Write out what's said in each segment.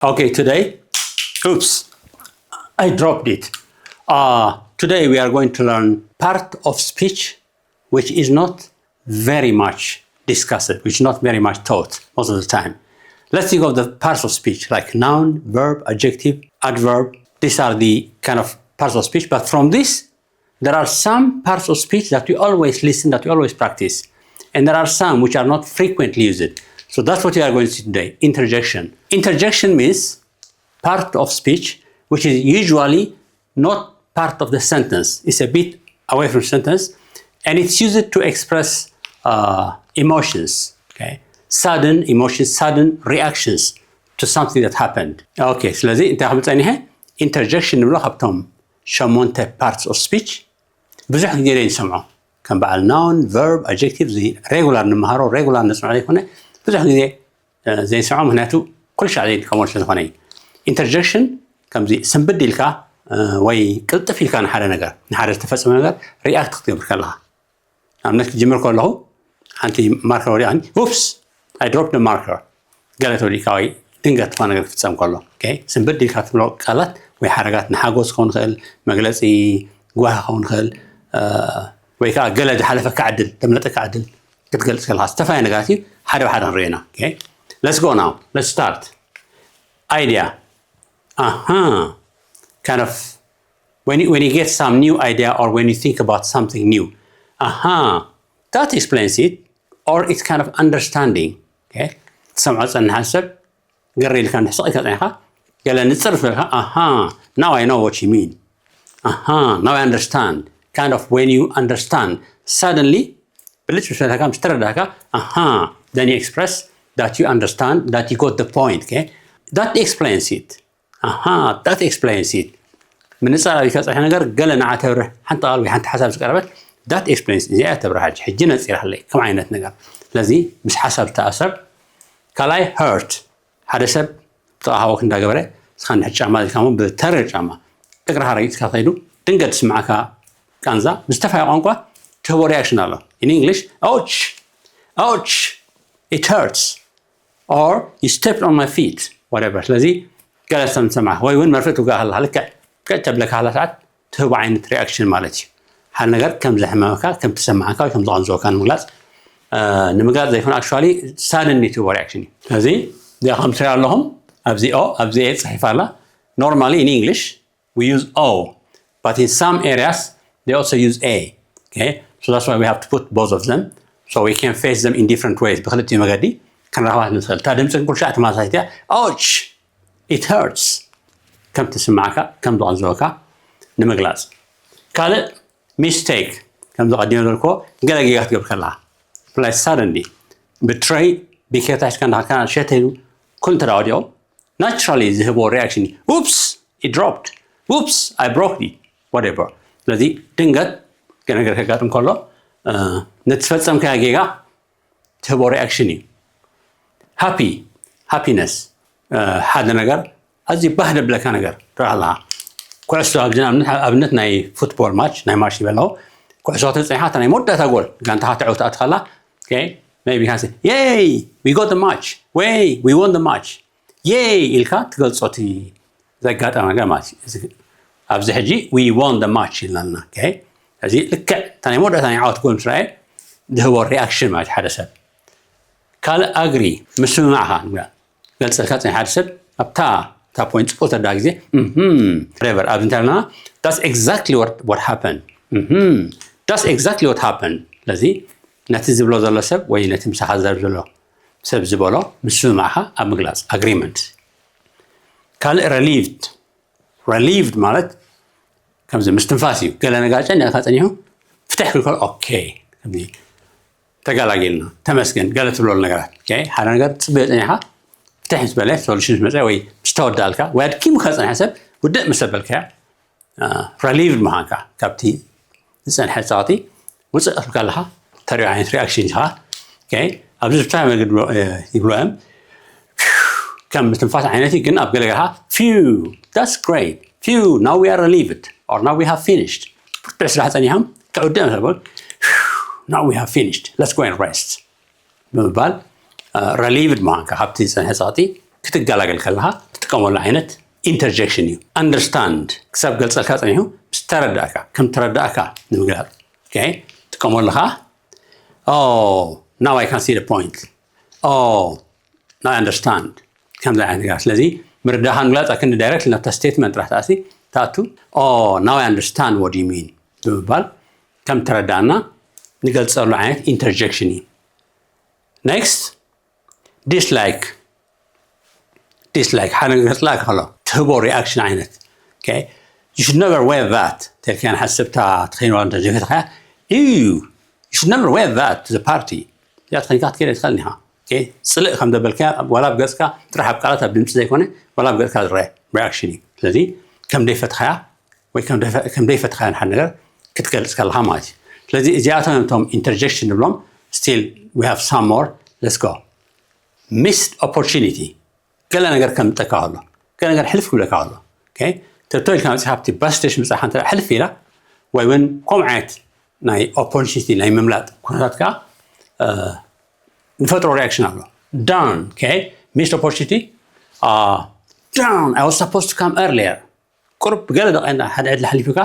Okay, today, oops, I dropped it. Uh, today we are going to learn part of speech which is not very much discussed, which is not very much taught most of the time. Let's think of the parts of speech like noun, verb, adjective, adverb. These are the kind of parts of speech. But from this, there are some parts of speech that we always listen, that we always practice. And there are some which are not frequently used. So that's what we are going to see today, interjection. Interjection means part of speech which is usually not part of the sentence. It's a bit away from sentence, and it's used to express uh, emotions, okay? Sudden emotions, sudden reactions to something that happened. Okay, ስለዚ እንታይ ክብል ጸኒሐ? ኢንተርጀክሽን ንብሎ ካብቶም ሸሞንተ parts of speech ብዙሕ ግዜ ንሰምዖ፣ ከም በዓል noun, verb, adjective፣ regular ንምሃሮ፣ regular ነጽንዖ ዘይኮነ ብዙሕ ግዜ ዘይሰምዖ፣ ምክንያቱ ኩሉ ሻዕ ዘይንጥቀመሉ ስለ ዝኾነ እዩ። ኢንተርጀክሽን ከምዚ ስንብድ ኢልካ ወይ ቅልጥፍ ኢልካ ንሓደ ነገር፣ ንሓደ ዝተፈጸመ ነገር ሪኣክት ክትገብር ከለኻ፣ ንኣብነት ክጅምር ከለኹ ሓንቲ ማርከር ወዲቓ፣ ኡፕስ፣ I dropped the marker፣ ገለ ተወዲእካ ወይ ድንገት ዝኾነ ነገር ክፍጸም ከሎ፣ ስንብድ ኢልካ ትብሎ ቃላት ወይ ሓረጋት፣ ንሓጎስ ክኸውን ይኽእል፣ መግለጺ ጓሂ ክኸውን ይኽእል፣ ወይ ከዓ ገለ ዝሓለፈካ ዕድል፣ ዘምለጠካ ዕድል ክትገልጽ ከለኻ፣ ዝተፈላለየ ነገራት እዩ። ሓደ ብሓደ ክንሪኦ ኢና። Let's go now, let's start። Idea. Aha. Kind of when you, when you get some new idea or when you think about something new. Aha. That explains it, or it's kind of understanding. ትሰምዖ ጸንሓ ሰብ ገር ኢልካ ንሕስቕ ኢልካ ጸኒኻ፣ ገለ ንጽር ዝበልካ፣ ኣሃ፣ now I know what you mean. ኣሃ፣ now I understand. Kind of when you understand, suddenly ብልጭ ምስ በለካ፣ ምስ ተረዳእካ፣ ኣሃ፣ then you express that you understand, that you got the point. That explains it. ኣሃ፣ that explains it. ምንጻር ኣቢልካ ጸኒሐ ነገር ገለ ንዓ ተብርህ ሓንቲ ቃል ወይ ሓንቲ ሓሳብ ዝቀረበት፣ that explains፣ እዚኣ ተብርሃ ሕጂ ነጺራለይ ከም ዓይነት ነገር። ስለዚ ምስ ሓሳብ ዝተኣሰር። ካልኣይ፣ hurt። ሓደ ሰብ ጥቓኻ ወክ እንዳገበረ፣ ንስኻ ንድሕር ጫማ ኢልካ እሞ ብተረር ጫማ እግርኻ ረጊጽካ ትኸይዱ፣ ድንገት ዝስምዓካ ቃንዛ ብዝተፈላለየ ቋንቋ ትህቦ ሪያክሽን ኣሎ። In English, ouch, ouch, it hurts, or you stepped on my feet, whatever። ስለዚ ገለ ሰብ ንሰምዓ ወይ እውን መርፍእ ትውጋእ ከለኻ፣ ልክዕ ቅጭ ተብለካ ከላ ሰዓት ትህቦ ዓይነት ሪያክሽን ማለት እዩ። ሓደ ነገር ከም ዘሕመመካ፣ ከም ተሰማዓካ ወይ ከም ዘቐንዘወካ ንምግላጽ ንምግላጽ ዘይኮነ፣ actually suddenly ትህቦ ሪያክሽን እዩ። ስለዚ እዚኣ ከም ትሪኣ ኣለኹም፣ ኣብዚ ኦ ኣብዚ ኤ ጽሒፋ ኣላ። Normally in English we use o, but in some areas they also use a. Okay, so that's why we have to put both of them, so we can face them in different ways. ብክልቲኡ መገዲ ክንረኽባ ንኽእል። እታ ድምፂ ግን ኩሉ ሻዕ ተመሳሳሊት እያ። Ouch, it hurts፣ ከም ትስማዕካ፣ ከም ዝቐንዘወካ ንምግላፅ። ካልእ ሚስቴክ፣ ከም ዝቐዲመ ዘልኮ፣ ገለ ጌጋ ክትገብር ከለኻ፣ ብፍላይ ሳደንሊ ብትረይ ቢኬታ ሒዝካ እንዳኸድካ ሸተሉ ኩሉ እንተ ወዲቑ፣ ናቹራሊ ዝህቦ ሪያክሽን እዩ። Oops, it dropped, oops, I broke it, whatever። ስለዚ ድንገት ገለ ነገር ከጋጥም ከሎ፣ ነቲ ዝፈጸምካዮ ጌጋ ትህቦ ሪያክሽን እዩ። ሃፒ፣ ሃፒነስ፣ ሓደ ነገር ኣዝዩ ባህ ዘብለካ ነገር ትርኢ ኣለኻ። ኩዕሶ ኣብዚ ኣብነት ናይ ፉትቦል ማች፣ ናይ ማች ይበልዎ፣ ኩዕሶ ተጸኒሓ፣ እታ ናይ መወዳእታ ጎል ጋንታኻ ተዕውት ኣትኸላ፣ ሜቢ ካንሲ፣ የይ፣ we got the match፣ ወይ we won the match፣ የይ ኢልካ ትገልጾ እቲ ዘጋጠመ ነገር ማለት እዩ። ኣብዚ ሕጂ we won the match ኢልና ኣለና። እዚ ልክዕ እታ ናይ መወዳእታ ናይ ዓወት ጎል ምስ ረኣየ ዝህቦ ሪያክሽን ማለት ሓደ ሰብ። ካልእ ኣግሪ፣ ምስምማዕኻ ገልጸልካ ጸኒሓ ሓደ ሰብ ኣብታ እታ ፖይንት ጽቡቕ ተዳ ግዜ፣ whatever ኣብዚ እንታይ ኣለና፣ that's exactly what happened፣ that's exactly what happened። ስለዚ ነቲ ዝብሎ ዘሎ ሰብ ወይ ነቲ ምሳኻ ዝዛረብ ዘሎ ሰብ ዝበሎ ምስምማዕኻ ኣብ ምግላጽ፣ ኣግሪመንት። ካልእ ረሊቭድ፣ ረሊቭድ ማለት ከምዚ ምስትንፋስ እዩ። ገለ ነጋጨን ነካ ጸኒሑ ፍትሕ ክልከል፣ ኦኬ፣ ከምዚ ተገላጊልና፣ ተመስገን፣ ገለ ትብለሉ ነገራት። ኦኬ፣ ሓደ ነገር ጽበዮ ጸኒሓ ፍትሕ ምስ በለ፣ ሶሉሽን ምስ መጸ ወይ ምስ ተወዳልካ ወይ ኣድኪሙካ ዝጸንሐ ሰብ ውድእ ምስ ኣበልካዮ፣ ረሊቭድ ምዃንካ ካብቲ ዝጸንሐ ጸቕጢ ውጽእ ክትብል ከለኻ ተሪኦ ዓይነት ሪያክሽን ኢኻ። ኦኬ፣ ኣብዚ ብታይ መገዲ ይብሎ እዮም፣ ከም ምስትንፋስ ዓይነት እዩ፣ ግን ኣብ ገለገለኻ ፊው፣ that's great፣ ፊው፣ now we are relieved or now we have finished። ብርቱዕ ስራሕ ጸኒሖም ከዕውድእ መሰል፣ now we have finished, let's go and rest ብምባል ረሊቭድ ምዃንካ ካብቲ ዝጸንሐ ጸቕጢ ክትገላገል ከለኻ ትጥቀመሉ ዓይነት interjection እዩ። Understand ክሳብ ገልጸልካ ጸኒሑ ምስ ተረዳእካ ከም ተረዳእካ ንምግላጽ okay ትጥቀመሉ ኸዓ oh now I can see the point oh now I understand ከምዚ ዓይነት ነገር ስለዚ ምርዳኻ ምግላጽ ኣክንዲ direct ናብታ statement ጥራሕ ተኣሲ ተኣቱ oh now I understand what you mean ብምባል ከም ተረዳእና ንገልጸሉ ዓይነት interjection እዩ። Next dislike dislike ሓደ ነገር ክጽላእካ ከሎ ትህቦ reaction ዓይነት okay you should never wear that ተልካ ንሓስብታ ትኸይንዋ እንተ ጀፈትካ እዩ you should never wear that to the party እዚኣ ተኸይንካ ክትከይድ ኣይትኽእልን ኢኻ okay ጽልእ ከም ዘበልካ ዋላ ኣብ ገጽካ ጥራሕ ኣብ ቃላት ኣብ ድምፂ ዘይኮነ ዋላ ኣብ ገጽካ ዝረአ reaction እዩ ስለዚ ከም ደይፈትኻያ ወይ ከም ደይፈ- ከም ደይፈትኻያ ንሓደ ነገር ክትገልጽ ከለኻ ማለት እዩ ስለዚ እዚኣቶም እዮም እቶም interjection ንብሎም still we have some more let's go missed opportunity ገለ ነገር ከምጠካ ኣሎ ገለ ነገር ሕልፍ ክብለካ ኣሎ okay ተቶ ኢልካ መፅኻ ኣብቲ bus station ምፅኻ እንተ ሕልፍ ኢላ ወይ እውን ከምኡ ዓይነት ናይ opportunity ናይ ምምላጥ ኩነታት ከዓ ንፈጥሮ reaction ኣሎ darn okay missed opportunity darn I was supposed to come earlier ቁሩብ ገለ ደቂቃ ሓደ ዕድል ሓሊፉካ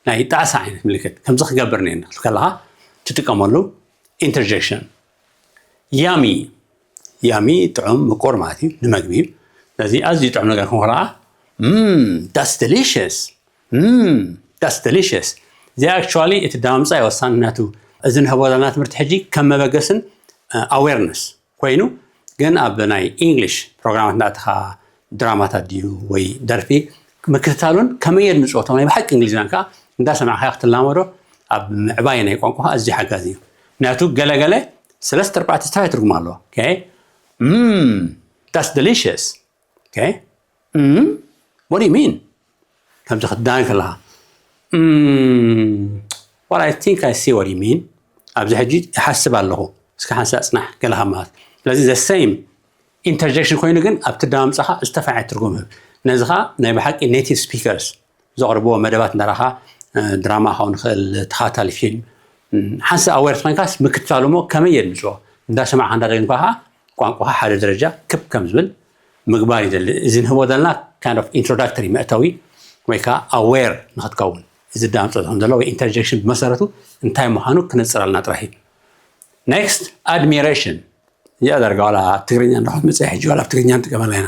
ናይ ጣዕሳ ዓይነት ምልክት ከምዚ ክገብር ነየኒ ክትብል ከለኻ ትጥቀመሉ interjection yummy yummy ጥዑም ምቁር ማለት እዩ ንመግቢ እዩ ስለዚ ኣዝዩ ጥዑም ነገር ክንኮ ከዓ that's delicious that's delicious እዚ actually እቲ ዳምፃ ይወሳንነቱ እዚ ንህቦ ዘለና ትምህርቲ ሕጂ ከም መበገስን awareness ኮይኑ ግን ኣብ ናይ English ፕሮግራማት እንዳእተኻ ድራማታት ድዩ ወይ ደርፊ ምክትታሉን ከመይ የድምፅዎ እቶም ናይ ብሓቂ እንግሊዝና ከዓ እንዳሰማዕካ ክትላመዶ ኣብ ምዕባይ ናይ ቋንቋ ኣዝዩ ሓጋዚ እዩ ምክንያቱ ገለገለ ሰለስተ ኣርባዕተ ዝተፈላለዩ ትርጉም ኣለዎ okay that's delicious okay what do you mean ከምዚ ክትዳን ከለኻ well I think I see what you mean ኣብዚ ሕጂ ይሓስብ ኣለኹ እስከ ሓንሳእ ፅናሕ ገለ ካብ ማለት ስለዚ the same interjection ኮይኑ ግን ኣብቲ ዳምፃኻ ዝተፋየ ትርጉም ህብ ነዚ ኸዓ ናይ ብሓቂ native speakers ዘቕርብዎ መደባት እንዳራኻ ድራማ ክኸውን ይኽእል ተኻታሊ ፊልም ሓንሳእ aware ተኾይንካስ ምክትታሉ እሞ ከመይ የድምፅዎ እንዳሰማዕካ እንዳደገምካ ከዓ ቋንቋኻ ሓደ ደረጃ ክብ ከም ዝብል ምግባር ይደሊ እዚ ንህቦ ዘለና kind of introductory መእተዊ ወይ ከዓ aware ንክትከውን እዚ ዳምፀ ከም ዘሎ ወይ interjection ብመሰረቱ እንታይ ምዃኑ ክነፅራልና ጥራሕ እዩ next admiration እዚኣ ዳርጋ ዋላ ኣብ ትግርኛ እንዳኾት መፅኣ ሕጂ ዋላ ኣብ ትግርኛ ንጥቀመላ ኢና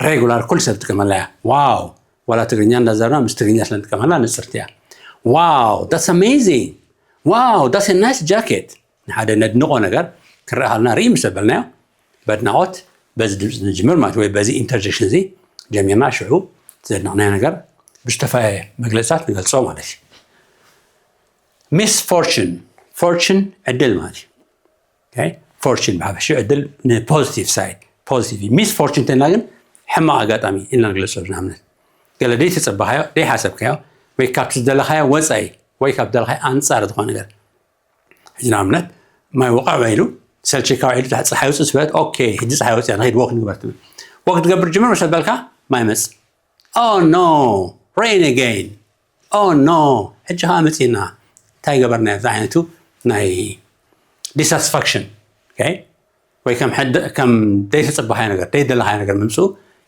regular ኩሉ ሰብ ጥቀመላ እያ wow ዋላ ትግርኛ እንዳዘርና ምስ ትግርኛ ስለ ንጥቀመላ ንፅርቲ እያ wow that's amazing wow that's a nice jacket ንሓደ ነድንቆ ነገር ክረኣ ከለና ርኢ ምስ ዘበልናዮ በድናቆት በዚ ድምፂ ንጅምር ማለት ወይ በዚ interjection እዚ ጀሚርና ሽዑ ዘድነቕናዮ ነገር ብዝተፈላለየ መግለፅታት ንገልፆ ማለት እዩ misfortune fortune ዕድል ማለት እዩ okay fortune ብሓፈሽኡ ዕድል ን positive side positive misfortune እንተና ግን ሕማቕ ኣጋጣሚ ኢልና ንግለፆ ንኣብነት ገለ ደይተፀበኻዮ ደይሓሰብካዮ ወይ ካብቲ ዝደለኻዮ ወፃኢ ወይ ካብ ዝደለኻዮ ኣንፃር ዝኾነ ነገር ሕጂ ንኣብነት ማይ ወቕዕ ኢሉ ሰልችካ ውዒሉ ፀሓይ ውፅእ ዝበለት okay ሕጂ ፀሓይ ወፅያ ንኸይድ walk ንግበር ትብል walk ትገብር ጅምር መሰበልካ ማይ መፅ oh no rain again oh no ሕጂ ከዓ መፂና እንታይ ገበርና እዚ ዓይነቱ ናይ dissatisfaction okay ወይ ከም ሕደ ከም ደይተፀበኻዮ ነገር ደይደለኻዮ ነገር ምምፅኡ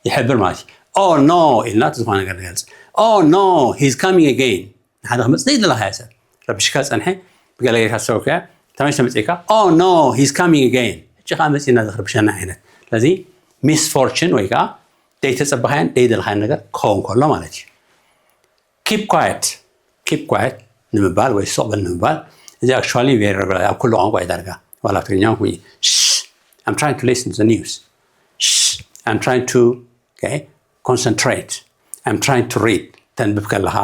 ይሕብር ማለት እዩ oh no ኢልና እቲ ዝኾነ ነገር ንገልፅ oh no he's coming again ንሓደ ክመፅእ ዘይደለኻዮ ሰብ ረብሽካ ዝፀንሐ ብገለ ጌርካ ዝሰበብካዮ ተመልሰ መፅእካ oh no he's coming again ሕጂ ከዓ መፂና ዘክርብሸና ዓይነት ስለዚ misfortune ወይ ከዓ ደይተፀበኻዮን ደይደለኻዮን ነገር ክኸውን ከሎ ማለት እዩ keep quiet keep quiet ንምባል ወይ ሱቕ በል ንምባል እዚ actually very regular ኣብ ኩሉ ቋንቋ እዩ ዳርጋ ዋላ ኣብ ትግርኛ ኩ I'm trying to listen to the news I'm trying to okay concentrate I'm trying to read ተንብብ ከለኻ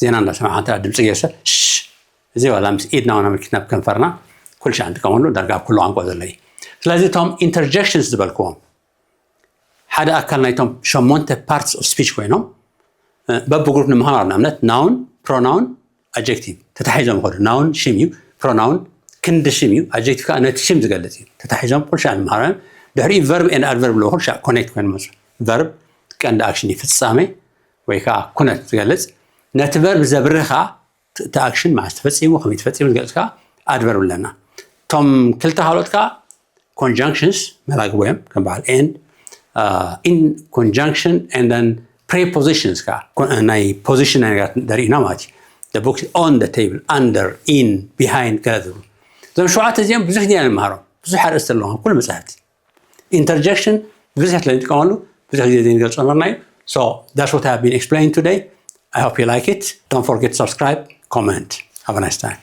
ዜና እንዳሰማዕካ እንተ ድምፂ ጌርሰ እዚ ዋላ ምስ ኢድና ዋና ምልክትና ብከንፈርና ኩሉ ሻዕ ንጥቀመሉ ዳርጋ ኣብ ኩሉ ቋንቋ ዘሎ እዩ ስለዚ እቶም interjections ዝበልክዎም ሓደ ኣካል ናይቶም ሸሞንተ parts of speech ኮይኖም በብግሩፕ ንምሃር ንኣብነት noun pronoun adjective ተታሒዞም ይኸዱ noun ሽም እዩ pronoun ክንዲ ሽም እዩ adjective ከዓ ነቲ ሽም ዝገልፅ እዩ ተታሒዞም ኩልሻዕ ንምሃሮም ድሕሪኡ verb and adverb ኣለዎ ኩልሻዕ connect ኮይኑ መፁ verb ቀንዲ action እዩ ፍፃሜ ወይ ከዓ ኩነት ዝገልፅ ነቲ verb ዘብርህ ከዓ እቲ action መዓስ ተፈፂሙ ከመይ ተፈፂሙ ዝገልፅ ከዓ adverb ኣለና እቶም ክልተ ካልኦት ከዓ conjunctions መላግቦ እዮም ከም በዓል and in conjunction and then prepositions ከዓ ናይ position ናይ ነገራት ደርእና ማለት እዩ። The book on the table, under, in, behind ገለ ዝብሉ እዞም ሸውዓተ እዚኦም ብዙሕ ግዜ ንመሃሮም ብዙሕ ኣርእስቲ ኣለዎም ኩሉ መፅሓፍቲ። Interjection ብዙሕ ስለ ንጥቀመሉ ብዙሕ ግዜ ዘይንገልፆ ነበርና እዩ። So that's what I have been explaining today. I hope you like it. Don't forget to subscribe, comment. Have a nice time.